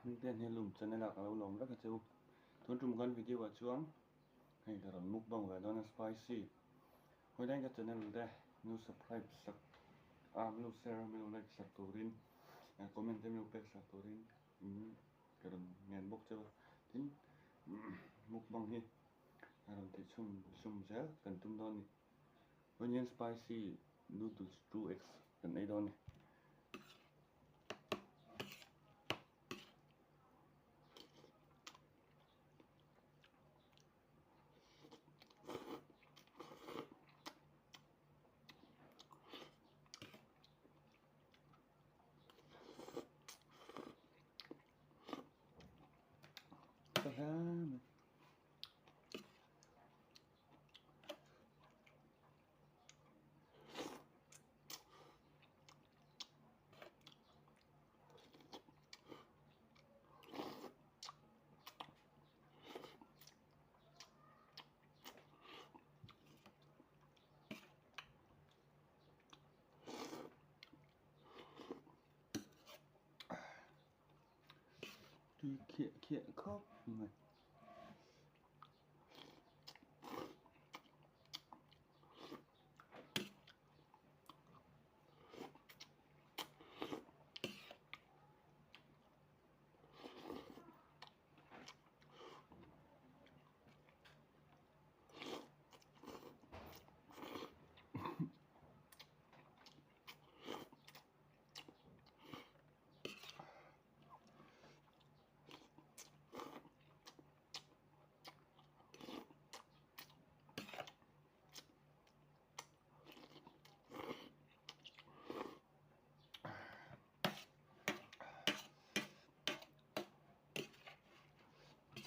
Hmingte hnial lum channel ah ka lo lawm vek a che u. Tun tum kan video ah chuan hei ka rawn mukbang ve dawn a spicy. Hawilain ka channel te new subscribe sak a min lo share a min lo like sak turin comment te min lo pek sak turin ka rawn ngen bawk che u a. Tin mukbang hi a rawn tih chhun chhun zel kan tum dawn a ni. Onion spicy noodles 2x kan ei dawn a ni. Ka hla Tui khiah khiah khawp mai.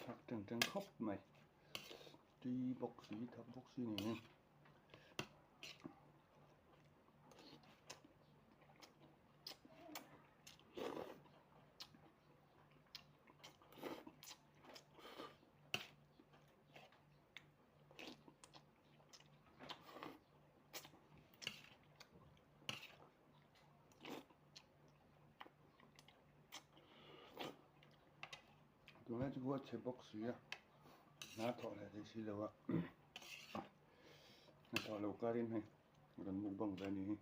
Thak teng teng khawp mai tui bawk si thak bawk si niin. Tunlai chu huat chhe bawk si a hna thawh leh theih si lo a hna thawh loh karin hei rawn mukbang ve a ni hi.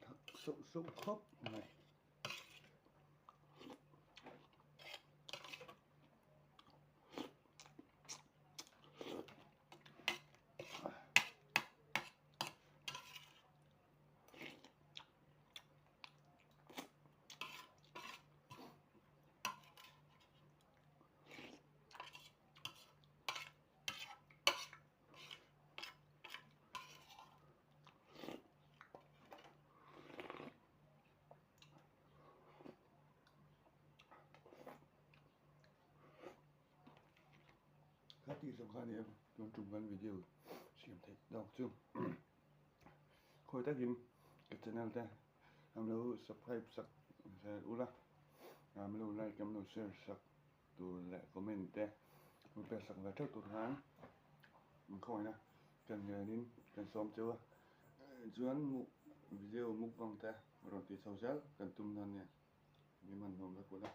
Thak sauh sauh khawp mai. Khati zawng kha a ni em tun tum kan video siam theih dawk chu. Khawi takin ka channel te an lo subscribe sak zel ula, an lo like an lo share sak tur leh comment te an pek sak ve theuh tur khan in khawngaihna kan ngenin kan sawm cheu a. Chuan video mukbang te rawn tih chho zel kan tum dawn nia. Ni hman nuam vek ula.